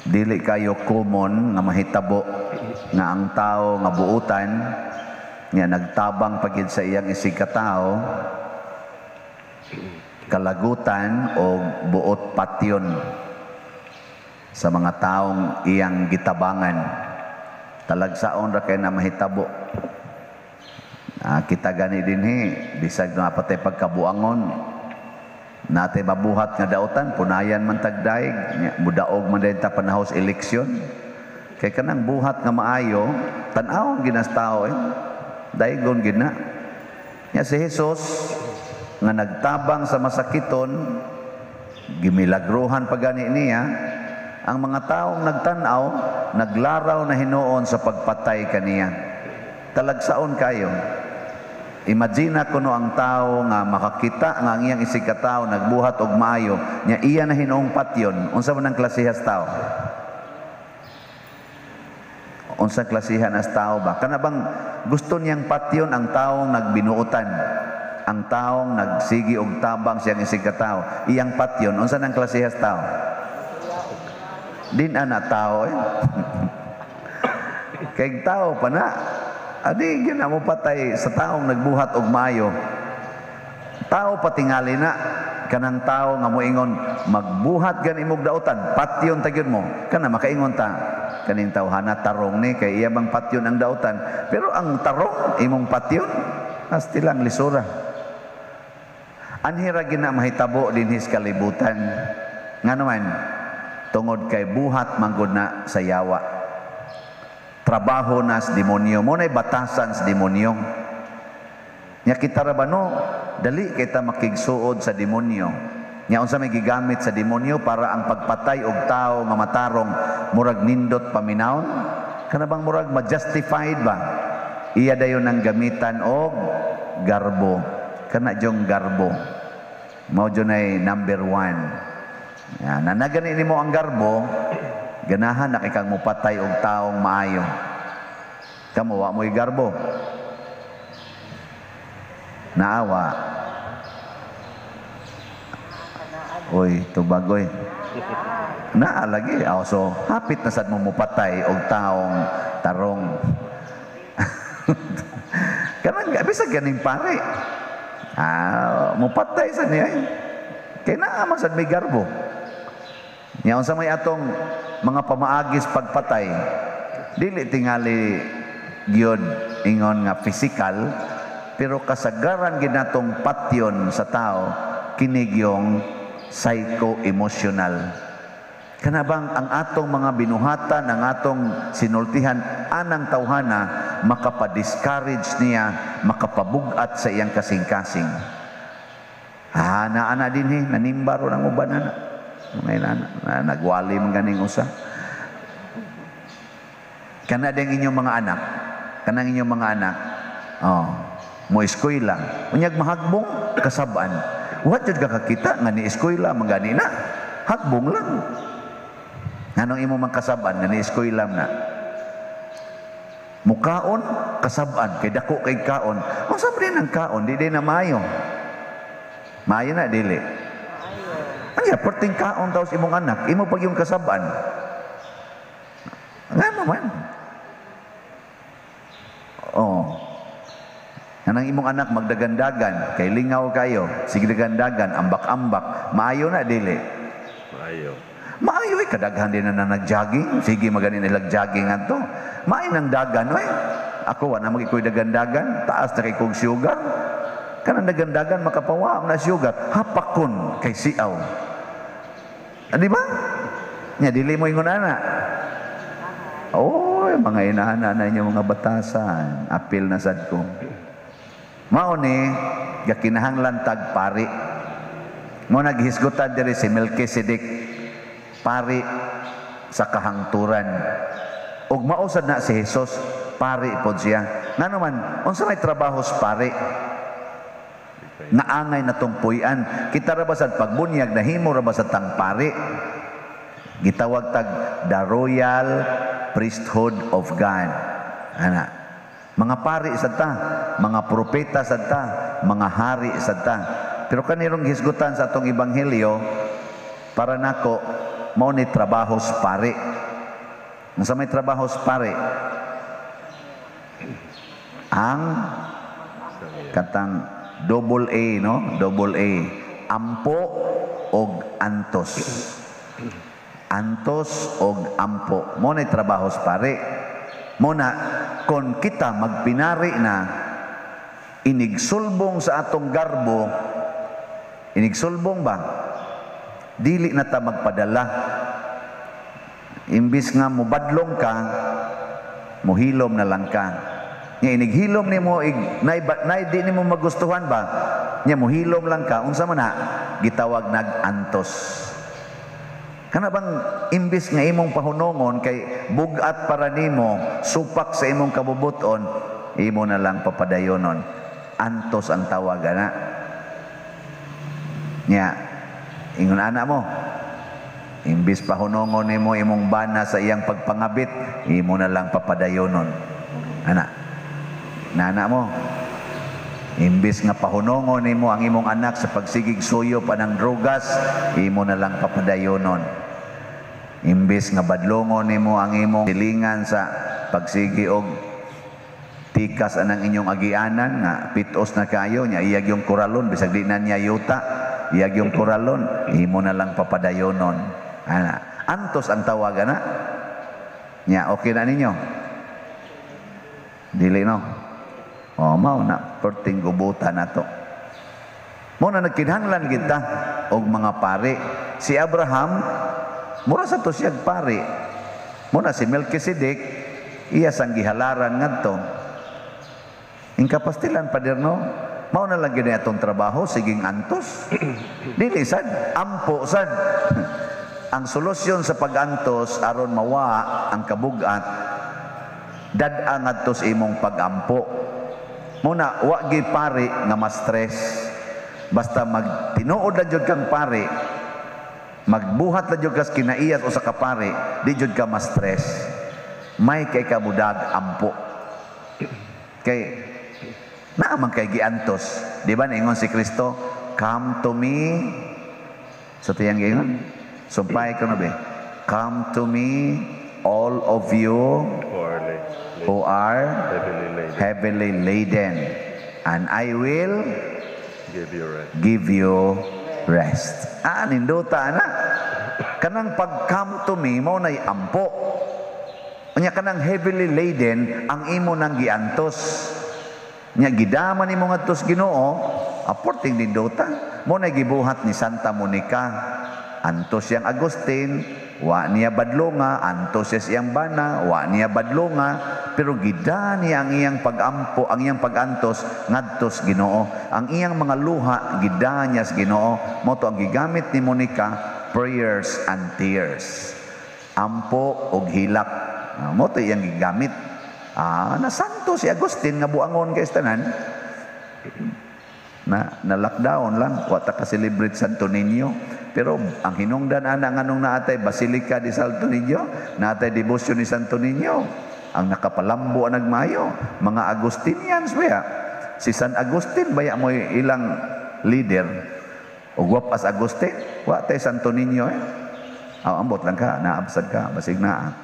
Dili kayo common nga mahitabo nga ang tao nga buutan nga nagtabang pagid sa iyang isig katao, kalagutan o buot patyon sa mga taong iyang gitabangan. Talagsaon ra kay na mahitabo. Kita gani dinhi, bisag nga patay pagkabuangon, natay mabuhat nga dautan, punayan man tagdaig, mudaog man din ta panahos eleksyon. Kay kanang buhat nga maayo, tan-awon ginas tao eh. Daigon gid na. Nya si Jesus nga nagtabang sa masakiton, gimilagruhan pa gani niya, ang mga taong nagtan-aw, naglaraw na hinuon sa pagpatay kaniya. Talagsaon kayo. Imagine kuno ang tao nga makakita nga ang iyang isig katao nagbuhat og maayo, nya iya na hinuong patyon, unsa man ang klasehas tao? Unsa klasihan as tao ba? Kana bang gusto niyang patyon ang taong nagbinuotan, ang taong nagsigi og tabang siyang isig katao, iyang patyon, unsa nang klasehas tao? Din ana tao eh. Kay tao pa na, adi gyud na mo patay sa taong nagbuhat og maayo. Tao patingali na kanang tao nga moingon magbuhat gani imong dautan, patyon ta gyud mo. Kana makaingon ta kaning tawhana tarong ni kay iya bang patyon ang dautan. Pero ang tarong imong patyon, astilang lisura. Anhira gina mahitabo dinhi sa kalibutan. Ngano man, tungod kay buhat manggod na sa yawa. Trabaho na sa demonyo. Mo na'y batasan sa demonyo. Nya kita ra ba no, dali kita makigsuod sa demonyo. Nya unsa may gigamit sa demonyo para ang pagpatay og tao nga matarong murag nindot paminawon? Kana bang murag ma-justified ba? Iya dayon ang gamitan og garbo. Kana jong garbo. Mao jud ay number one. Yan, nanagani nimo ang garbo, ganahan na kay kang mopatay og taong maayo. Kamo wa mo'y garbo. Naawa. Oy, tubagoy. Naa lagi. Oh, so hapit na sad mo mopatay og taong tarong. Kanang bisag ganing pare. Mopatay sa niya. Eh. Kay naa man sad may garbo. Nya unsa may atong mga pamaagis pagpatay, dili tingali gyud ingon nga physical, pero kasagaran gid natong patyon sa tao kini gyong psycho-emotional. Kana bang ang atong mga binuhatan, ang atong sinultihan anang tawhana makapa-discourage niya, makapabug-at sa iyang kasing-kasing. Naa na dinhi, nanimbaro ng uban ana. Mga inana, na, nagwali man ganing usa. Kana din inyong mga anak, kanang inyong mga anak, oh, mo eskwela, unyag mahagbong kasab-an. Wa jud ka kakita nga ni eskwela man gani na, hagbong lang. Nganong imo man kasab-an nga ni eskwela na? Mukaon kasab-an kay dako kay kaon. Unsa man din ang kaon, di din na maayo. Maayo na dili. Anya perting kaon taos imong anak, imo pag yung kasab-an. Ngano man? Oh. Kanang imong anak magdagandagan, kay lingaw kayo, sige dagandagan, ambak-ambak, maayo na dili. Maayo. Maayo ay kadaghan din na nag-jogging, sige magani nila jogging adto. Maayo nang dagan oy. Ako wa na magikoy dagandagan, taas na kay kog sugar. Kanang dagandagan makapawa na sugar, hapakon kay siaw. Di ba? Nya dili mo ingon ana. Oy, mga inana na inyo mga batasan, apil na sad ko. Mao ni gakinahanglan tag pari. Mo naghisgutan diri si Melchizedek, pari sa kahangturan. Ug mao sad na si Jesus, pari pod siya. Ngano man, unsa may trabaho sa pari? Naangay na tong puy-an. Kita ra ba sad pagbunyag, nahimo ra ba sad tang pari? Gitawag tag the royal priesthood of God. Ana. Mga pari sad ta, mga propeta sad ta, mga hari sad ta. Pero kanirong hisgutan sa atong ebanghelyo, para nako mao ni trabaho sa pari. Unsa may trabaho sa pare? Ang katang double A, no? Double A. Ampo og antos. Antos og ampo. Mao na trabaho sa pare. Mao na kon kita magpinari na, inigsulbong sa atong garbo, inigsulbong ba? Dili na ta magpadala. Imbis nga mobadlong ka, mohilom na lang ka. Nya inighilom nimo ig nay, nay di nimo magustuhan ba? Nya mohilom lang ka, unsa man na? Gitawag nag-antos. Kana bang imbis nga imong pahunongon kay bugat para nimo, supak sa imong kabubuton, imo na lang papadayonon. Antos ang tawag ana. Nya ingon ana mo, imbis pahunongon nimo imong bana sa iyang pagpangabit, imo na lang papadayonon. Ana. Nana mo. Imbis nga pahunongon nimo ang imong anak sa pagsigig suyo pa ng drogas, imo na lang papadayonon. Imbis nga badlongon nimo ang imong silingan sa pagsigi og tikas anang inyong agianan nga pitos na kayo nya iyag yung kuralon, bisag di na niya yuta, iyag yung kuralon, imo na lang papadayonon. Ana, antos ang tawag ana. Nya okay na ninyo? Dili, no? O mao na perting gubutan nato. Mao na nagkinahanglan kita og mga pare. Si Abraham mura sa to siyag pare. Mao na si Melchizedek iya sang gihalaran ngadto. Ingkapastilan, pader, no? Mao na lang gini atong trabaho, siging antos. Dili sad, ampo sad. Ang solusyon sa pag-antos aron mawa ang kabugat, dad-a ngadto sa imong pag-ampo. Muna wa gi pare nga ma-stress. Basta magtinuod lang jud kang pare, magbuhat lang jud kas kinaiyas usa ka pare, di jud ka ma-stress. May kay kabudag ampo. Kay naa man kay giantos. Di ba niingon si Kristo, "Come to me." Sa tiyang giingon? Sumpay ko na be. "Come to me, all of you who are who are heavily laden, heavily laden, and I will give you rest." give you rest. Ah, nindota na. Kanang pag "come to me" mo nay ampo. Unya kanang heavily laden ang imo nang giantos. Nya gidama nimo ngadto sa Ginoo, aporting nindota. Mo nay gibuhat ni Santa Monica. Antos yang Agustin, wa niya badlonga, antos siya siyang bana, wa niya badlonga, pero gida niya ang iyang pag-ampo, ang iyang pag-antos ngadto sa Ginoo. Ang iyang mga luha gida niya sa Ginoo. Mao to ang gigamit ni Monica, prayers and tears. Ampo og hilak. Ah, mao to iyang gigamit. Ah, nasanto si Agustin nga buangon kay tanan. Na lockdown lang, wa ta ka celebrate Santo Niño. Pero ang hinungdan ana nganong naatay Basilica di Santo Niño, naatay debosyon ni Santo Niño. Ang nakapalambo ang nagmayo, mga Agustinians baya. Si San Agustin baya mo ilang leader. Ug wapas Agustin, wa tay Santo Niño eh. Aw, ambot lang ka, naabsad ka, basig na.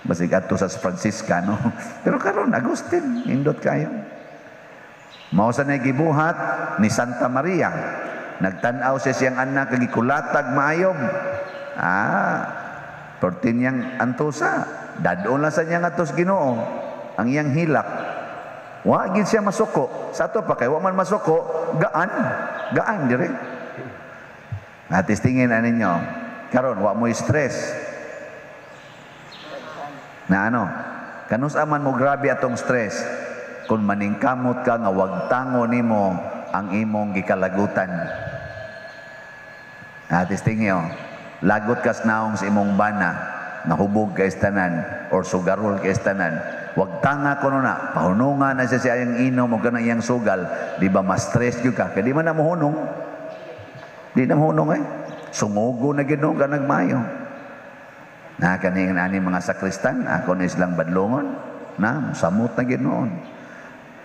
Basig adto sa Franciscano. Pero karon Agustin, indot kayo. Mao sa gibuhat ni Santa Maria. Nagtan-aw siya siyang anak kag gikulatag maayob. Ah, pertin niyang antosa. Dadon lang sa niya ngadto sa Ginoo ang iyang hilak. Wa gid siya masuko. Sa ato pa kay wa man masuko, gaan. Gaan dire. Natistingin ani ninyo. Karon wa mo stress. Na ano? Kanus aman mo grabe atong stress kung maningkamot ka nga wag tango nimo ang imong gikalagutan. Natistingin, lagot kas naong sa imong bana, nahubog ka tanan or sugarol ka tanan. Wag tanga kuno na, pahunungan na siya sa iyang inom o kanang iyang sugal, di ba mas stress gyud ka? Kay di man na mohunong. Di na mohunong eh. Sungugo na gyud ka nagmayo. Na kaning ani mga sakristan, ako ni silang badlongon, na samot na gyud noon.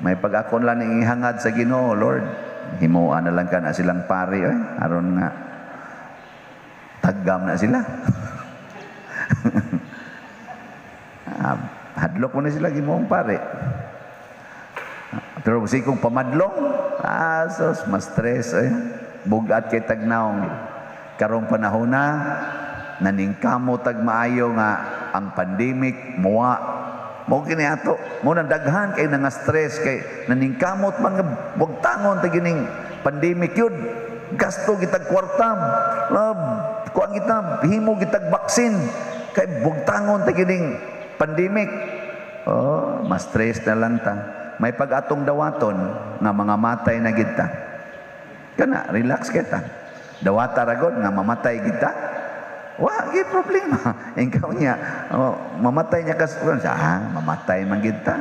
May pag ako lang ihangad sa Ginoo, "Lord, himuan na lang ka na silang pari eh, aron nga taggam na sila." Hadlok mo na sila gimoong pare. Pero si kung pamadlong, sos, mas stress eh. Bugat kay tagnaong. Karong panahon na, naningkamo tag maayo nga ang pandemic muwa. Mo kini ato, mo nang daghan kay nga stress kay naningkamot man nga bugtangon ta gining pandemic yun. Gasto kitag kwarta, kuan kita, himo kitag baksin kay bugtangon ta gining pandemic. Oh, mas stress na lang ta. May pag-atong dawaton nga mga matay na kita. Kana, relax kita. Dawata ragod nga mamatay kita. Wa gi problema. Ikaw niya, oh, mamatay niya kas ah, mamatay man kita.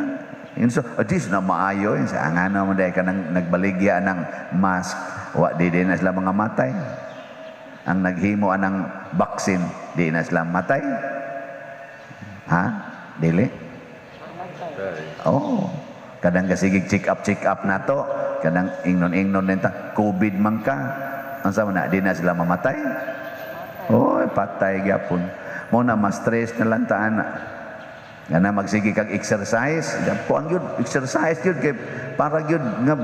So, dis na maayo sa ngano man dai kanang nagbaligya ng mask, wa di na sila mga matay. Ang naghimo anang vaccine, di na sila matay. Ha? Dili? Oh. Kadang kasigig check up nato, kadang ingnon-ingnon nenta COVID man ka. Unsa man na di na sila mamatay? Oh, patay gyapon. Mo na mas stress na lang ta ana. Kana magsige kag exercise, kuan gyud exercise gyud kay para gyud nga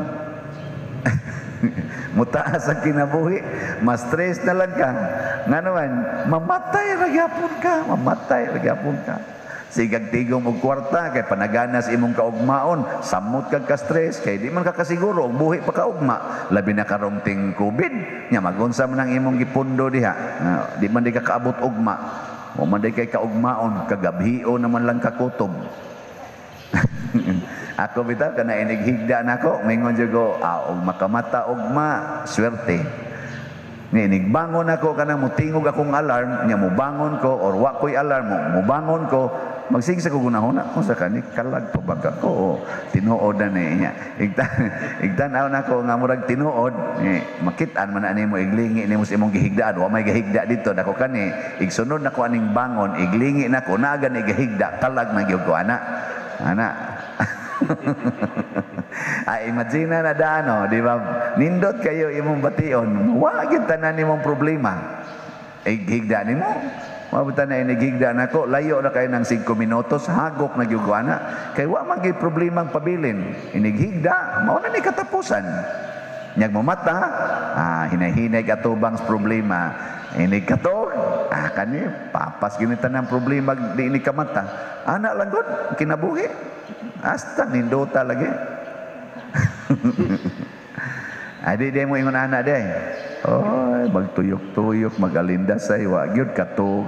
mutaas ang kinabuhi, mas stress na lang ka. Ngano man, mamatay ra gyapon ka, mamatay ra gyapon ka. Sigag tigom og kwarta kay panaganas imong kaugmaon, samot kag ka-stress kay di man ka kasiguro og buhi pa kaugma, labi na karong ting COVID nya magunsa man ang imong gipundo diha. Di man di ka kaabot ugma. Wa man di kay kaugmaon, kagabhio naman lang kakutob. Ako bitaw kana inighigda nako, mingon jud ko, og makamata ugma, swerte. Ni inigbangon ako kanang mutingog akong alarm, nya mubangon ko or wa koy alarm, mubangon ko, magsige sa kugunahona kung sa kani kalag pa ba ko o tinuod na ni niya. Igtan-aw nako nga murag tinuod, eh, makit-an man na nimo iglingi nimo sa imong gihigdaan, wa may gihigda dito nako kani, igsunod nako aning bangon, iglingi nako naga ni gihigda, kalag na gyud ko ana. Ana. Ay, imagine na dano, di ba? Nindot kayo imong bation, wa gyud tanan nimong problema. Ighigda nimo. Mabuta na inighigda nako, layo na kayo ng 5 minutos, hagok na gyud ko ana. Kay wa man gyud problemang pabilin. Inighigda, mao na ni katapusan. Nyag mamata, hinay-hinay katubang problema. Inig katog, kani papas gini tanang problema di ini kamata. Ana lang gud kinabuhi. Hasta nindota lagi. Adi di mo ingon ana di. Oy, magtuyok-tuyok, magalindasay, wa gyud katog.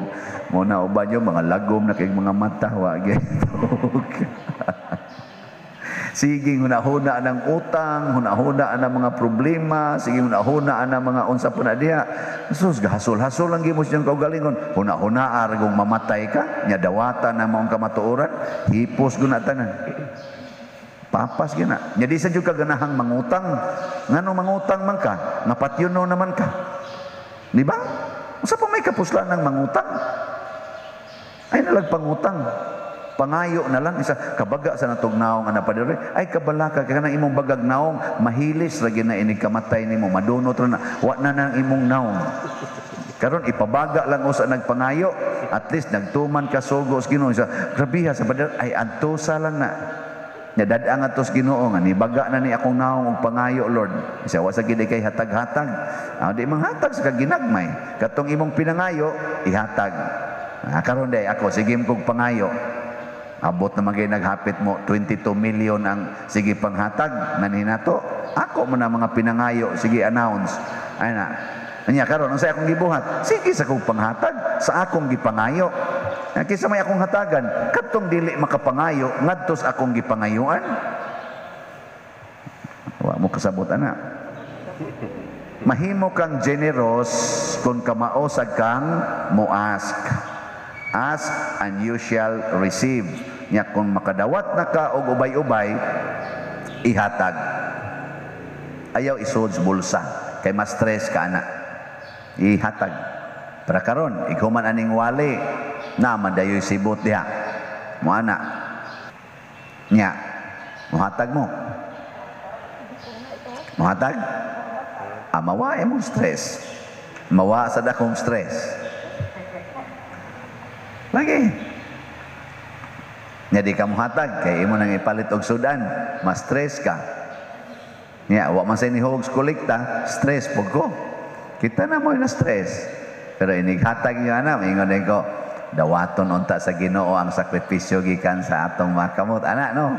Mo na uban yo mga lagom na kay mga mata, wa gyud. Sige hunahuna ng utang, hunahuna ng mga problema, sige hunahuna ng mga unsa po na diha. Sus, gahasol-hasol lang gimo siyang kaugalingon. Hunahuna argong mamatay ka, nya dawata na maong kamatuoran, hipos guna tanan. Papas gina. Nya di sa jud ka ganahang mangutang. Ngano mangutang man ka, napatyono naman ka. Di ba? Unsa pa may kapuslan ng mangutang? Ay nalag pangutang. Pangayo na lang isa kabaga sa natog naong ana padre. Ay kabalaka kay kanang imong bagag naong mahilis lagi na inig kamatay nimo, madunot ra na, wa na nang imong naong. Karon ipabaga lang usa nagpangayo, at least nagtuman ka sugo sa Ginoo. Sa grabiha sa padre, ay adtosa lang na. Nya dad-ang atos Ginoo nga nibaga na ni akong naong og pangayo, Lord. Isa wa sa gid kay hatag-hatag. Di manghatag sa kaginagmay. Katong imong pinangayo ihatag. Karon day ako sige kog pangayo. Abot na magay naghapit mo 22 million ang sige panghatag nanhinato. Ako man ang mga pinangayo sige announce. Ay na. Anya karon unsa akong gibuhat? Sige sa kong panghatag sa akong gipangayo. Kaysa may akong hatagan, katong dili makapangayo ngadto sa akong gipangayuan. Wa mo kasabot ana. Mahimo kang generous kung kamaosag kang mo-ask. Ask and you shall receive. Nya kung makadawat na ka og ubay-ubay, ihatag. Ayaw isod sa bulsa kay mas stress ka ana. Ihatag. Para karon ikaw man aning wali na man dayoy sibot diha. Mo ana. Nya muhatag mo. Muhatag? Mawa imong stress. Mawa sa dakong stress. Lagi. Nya di ka mohatag kay imo nang ipalit og sudan, ma-stress ka. Nya wa man say nihulog sa kolekta, stress pud ko. Kita na mo na stress. Pero inighatag niyo ana, ingon din ko, dawaton unta sa Ginoo ang sakripisyo gikan sa atong mga kamot. Ana no.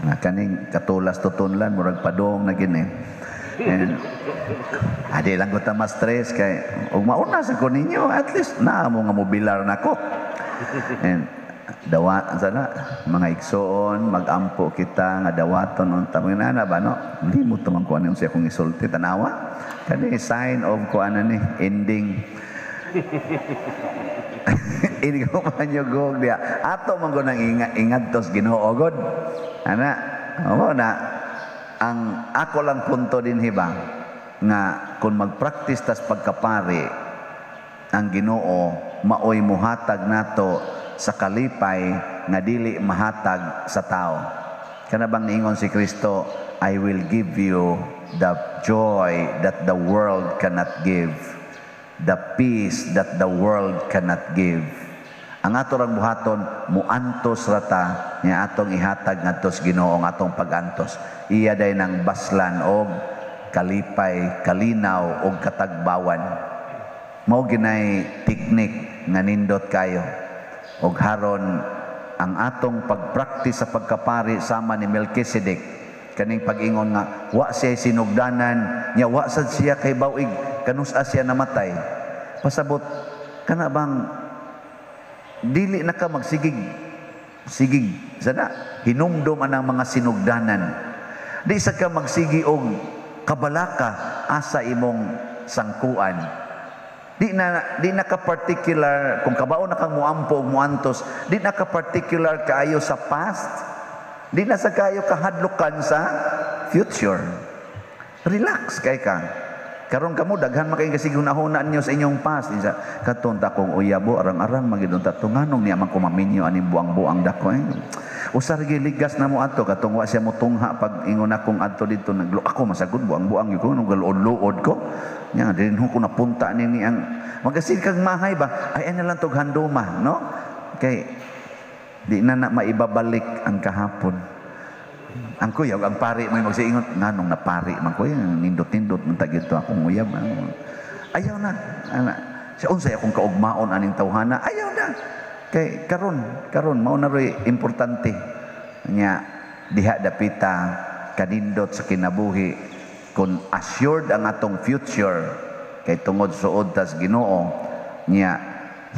Nga kaning katulas tutunlan murag padong na gini. And, adi lang ko ta ma-stress kay ug mauna sa ko ninyo, at least naa mo nga mobilar nako. And dawa sana mga igsoon, magampo kita nga dawaton unta mga nana ba no, limot man ko ano siya kung isulti, tanawa kani sign of ko ano ni ending. Ini ko man yugog diya ato man ko nang ingat ingadtos Ginoo god ana mo na. Ang ako lang punto din hiba nga kung magpractice tas pagkapari, ang Ginoo maoy muhatag nato sa kalipay nga dili mahatag sa tao. Kana bang niingon si Kristo, "I will give you the joy that the world cannot give, the peace that the world cannot give." Ang ato rang buhaton, muantos rata nya atong ihatag ngadto sa Ginoo ang atong pagantos. Iya day nang baslan og kalipay, kalinaw og katagbawan. Mao ginay teknik nga nindot kayo. Og haron ang atong pagpraktis sa pagkapari sama ni Melchizedek, kaning pag-ingon nga wa siya sinugdanan nya wa sad siya kay bawig kanus-a siya namatay. Pasabot kana bang dili na ka magsigig sigig sana hinumdom anang mga sinugdanan, di sa ka magsigi og kabalaka asa imong sangkuan. Di na ka particular kung kabao na kang muampo og muantos, di na ka particular kaayo sa past, di na sa kayo kahadlukan sa future. Relax kay ka. Karon kamo daghan man kay kasig hunahuna ninyo sa inyong past. Isa katon ta kong uyabo arang-arang magidon ta nganong niya man ko maminyo aning buang-buang dako eh. Usar ligas na mo ato katong wa siya motungha pag ingon akong adto didto, naglo ako masagod buang-buang gyud ko nung galuod-luod ko. Nya din ko napunta ni ang magasid kag mahay ba, ay ana lang tog handuma no kay di na na maibabalik ang kahapon. Ang kuya, ang pari may magsiingon, nganong napari man kuya, nindot-nindot man tag ito akong uyab. Ayaw na. Ana. Sa unsay akong kaugmaon aning tawhana, ayaw na. Kay karon, karon mao na roy importante. Nya diha dapita kanindot sa kinabuhi kung assured ang atong future kay tungod suod tas Ginoo, nya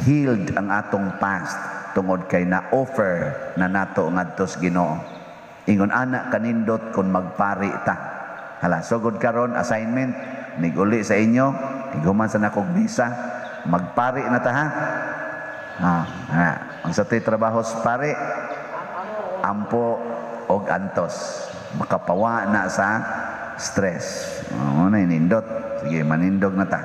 healed ang atong past tungod kay na offer na nato ngadto sa Ginoo. Ingon ana kanindot kung magpari ta. Hala, sugod karon assignment niguli sa inyo, iguman sa nakog misa, magpari na ta ha. Ah, ana. Ang sa to'y trabaho sa pari, ampo og antos. Makapawa na sa stress. Oh, na nindot. Sige, manindog na ta.